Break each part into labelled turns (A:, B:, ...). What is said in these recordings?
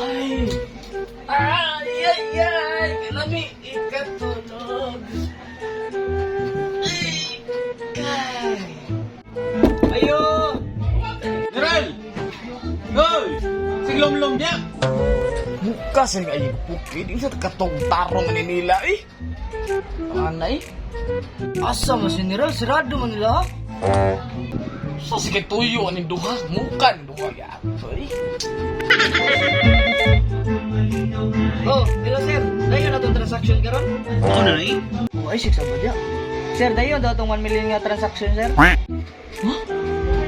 A: Ay! Ay, ay, ay! Kalami, ikatulog. Ay! Kay!
B: Ayo! Neral! Hoy! Siglomlom niya!
A: Bukas ang ay bukid. Isa katong tarong ni nila eh.
C: Anay? Asa man si Neral? Sirado man nila ha?
A: Sa sige tuyo aning duha, muka ning duha yato eh.
C: Oh, hello sir. Dayon na tong transaction karon?
B: Ako na eh.
C: Oh, ay six ba diya? Sir, dayon daw tong 1 million nga transaction, sir.
A: Ha?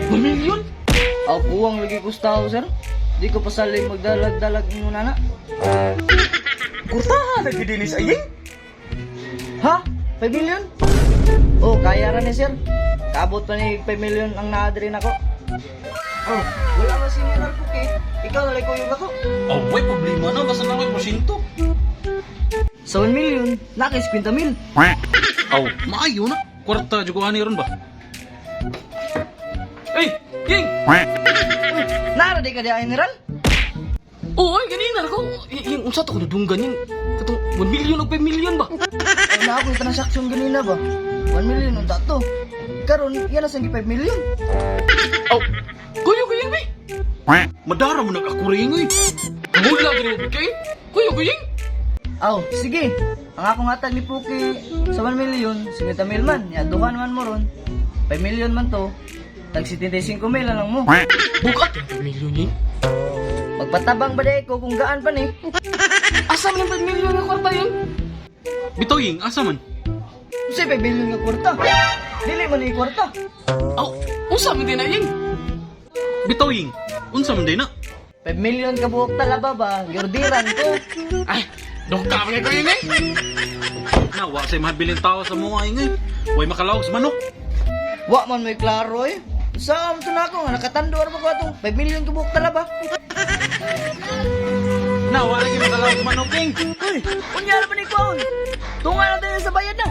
A: 1 million?
C: Aw, kuwang lagi ko tao, sir. Di ko pasalig magdalag-dalag mo na.
A: Kurtahan na gid ni sa aying.
C: Ha? 5 million? Oh, kaya ra ni sir. Kaabot pa ni 5 million ang naadri nako. Oh, wala man si Neral Puki. Ikaw na lang kuyog ako.
B: Oh, way problema na. Basta na ako'y porsyento.
C: Sa 1 million, nakis 50 mil.
B: Aw, maayo na. Kwarta, jugo ani ron ba?
A: Ay, Ying!
C: Nara di ka di ay Neral?
A: Oo, ay ganina ko. Ying, unsa to ko nadunggan ying? Katong 1 million og 5 million ba?
C: Ay, na ako yung transaction ganina ba? 1 million ang tato. Karon, yan na 5 million.
A: Aw, kuyo kuyo bi.
B: Madara mo nag-akuring eh.
A: Mula gid mo bigay. Kuyo kuying.
C: Aw, sige. Ang akong hatag ni Puki sa 1 million, 50 mil man. Ya, duha naman mo ron. 5 million man to. Tag 75 mil na lang mo.
A: Bukat yung 5 million ying.
C: Magpatabang ba di ko kung gaan pa ni?
A: Asa man yung 5 million nga kwarta yun?
B: Bitaw ying, asa man?
C: Unsay 5 million nga kwarta? Dili man ni kwarta.
A: Aw, unsa man din na ying?
B: Bitaw ying, unsa man day na?
C: 5 million ka buok talaba ba? Giordiran ko.
A: Ay, dongka man ko yun eh.
B: Na, wa say mahabiling tao sa mga ingay. Way makalawag sa manok.
C: Wa man may klaro eh. Sa to na ako nga nakatando ra ba ko atong 5 million ka buok talaba?
B: Na, wa lagi makalawag sa manok ying.
C: Uy, unya ra ba ni kwaon? Tunga na tayo sa bayad na.